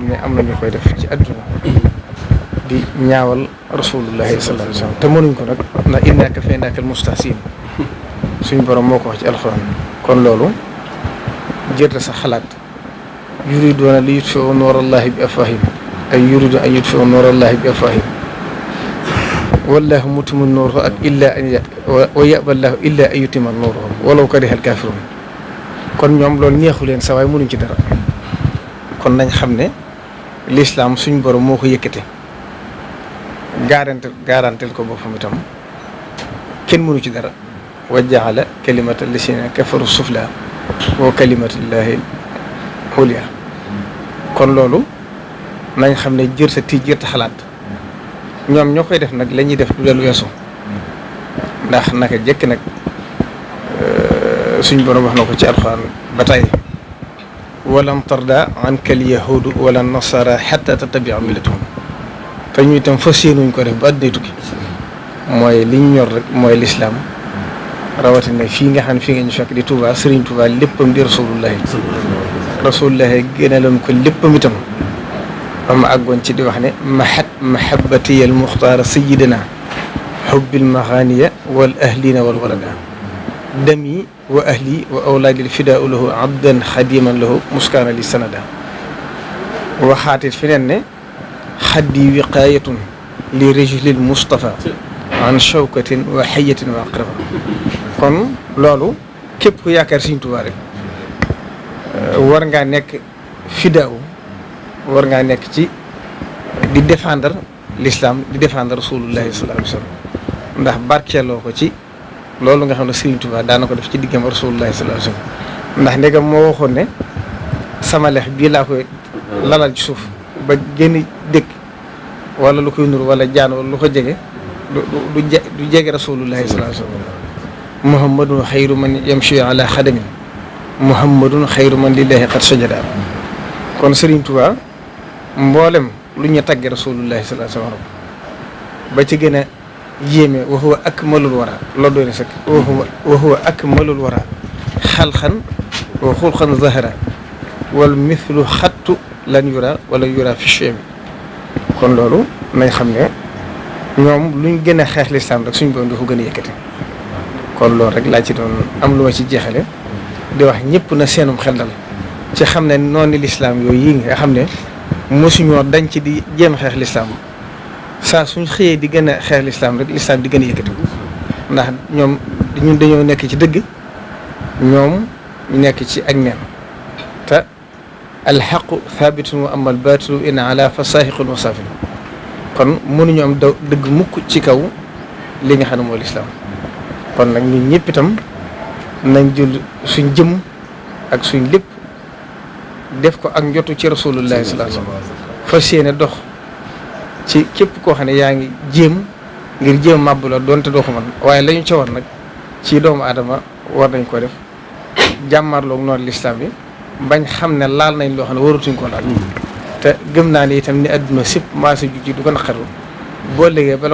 xam ne am na ñu koy def ci adduna di ñaawal rasulullahi sallallahu alayhi wa sallam te mënuñ ko nag ndax innaa kafaynaakal mustahziin suñ borom moo ko wax ci alxuraan kon loolu jërte sa xalaat yuriduuna li yutfiu nuurallahi bi afwaahihim ay yuridu an yutfiu nuurallahi bi afwaahihim wallaahu mutimmu nuurihi ak illaa an wa ya'ba llaahu illaa an yutimma nuurahu walaw kariha al-kaafiruun kon ñoom loolu neexu leen sa waaye mënuñ ci dara kon nañ xam ne lislaam suñ borom moo ko yëkkate garantel ko boppam itam kenn mënu ci dara wa jaala kalimata llaziina kafaru sufla wa kalimatullaahi ulya kon loolu nañ xam ne jër sa tiij jërta xalaat ñoom ñoo koy def nag la ñuy def du del weesu ndax naka jekk nag suñ borom wax na ko ci alxuraan ba tey walan tarda anka al yahuudu wala nasara xatta tattabia millatahum te ñu itam fas yéenuñ ko def ba àddina tukki mooy li ñu ñor rek mooy lislaam rawatina fii nga xam ne fii nga ñu fekk di Touba Serigne Touba léppam di rasulullahi gënaloon ko léppam itam ba ma àggoon ci di wax ne mahabbati al muxtaara sayidina xubbil maxaaniya wal ahlina wal walada dami wa ahli wa awlaadil fidaau lahu abdan xadiman lahu muskaana li sanada waxaatit feneen ne xaddi wiqaayatun li rajulil Mustafa an shawkatin wa xayatin wa aqraba kon loolu képp ku yaakaar Sëriñ Tuubaa rek war ngaa nekk fidaaw war ngaa nekk ci di défendre l'islam di défendre rasulullahi sallallahu alayhi wa sallam ndax barkeeloo ko ci loolu nga xam ne Sëriñ Tuubaa daana ko def ci diggam rasulullahi sallallahu alayhi wa sallam ndax ndegam moo waxoon ne sama lex bii laa koy lalal ci suuf ba génn dëkk wala lu koy nur wala jaan wala lu ko jege du jege rasulullahi sallallahu alayhi wa sallam muhammadun xayru man yamshi ala xadamin muhammadun xayru man lillahi qad sajada kon Sëriñ Tuubaa mboolem lu ñu tagge rasulullahi sallallahu alayhi wa sallam ba ci gën a yéeme wa huwa akmalul wara loolu doy na sëkk wa huwa akmalul wara xalxan wa xulxan zahara wal mithlu xattu lan yura wala yura fi shay'in kon loolu nañ xam ne ñoom luñ gën a xeex lislaam rek suñ borom di ko gën a yëkkati kon loolu rek laa ci doon am lu ma ci jeexale di wax ñëpp na seenum xel dal ci xam ne noonu lislaam yooyu yi nga xam ne mosuñoo dañ ci di jéem xeex lislaam saa suñ xëyee di gën a xeex lislaam rek lislaam di gën a yëkkati ndax ñoom ñun dañoo nekk ci dëgg ñoom ñu nekk ci ak neen te alxaqu thabitun wa amal baatilu in ala fa saahiqun wa saafin kon mënuñu am dëgg mukk ci kaw li nga xam ne mooy lislaam kon nag ñun ñëpp itam nañ jël suñ jëm ak suñ lépp def ko ak njotu ci rasulullahi sallallahu alayhi wasallam fas yéene dox ci képp koo xam ne yaa ngi jéem ngir jéem màbb la doonte doo ko mën waaye la ñu ca war nag ci doomu aadama war nañ ko def jàmmarloog noonu lislaam bi bañ xam ne laal nañ loo xam ne waratuñ ko laal te gëm naa ne itam ni adduna sépp maa sa ju ci du ko naqaru boo léegi bala ko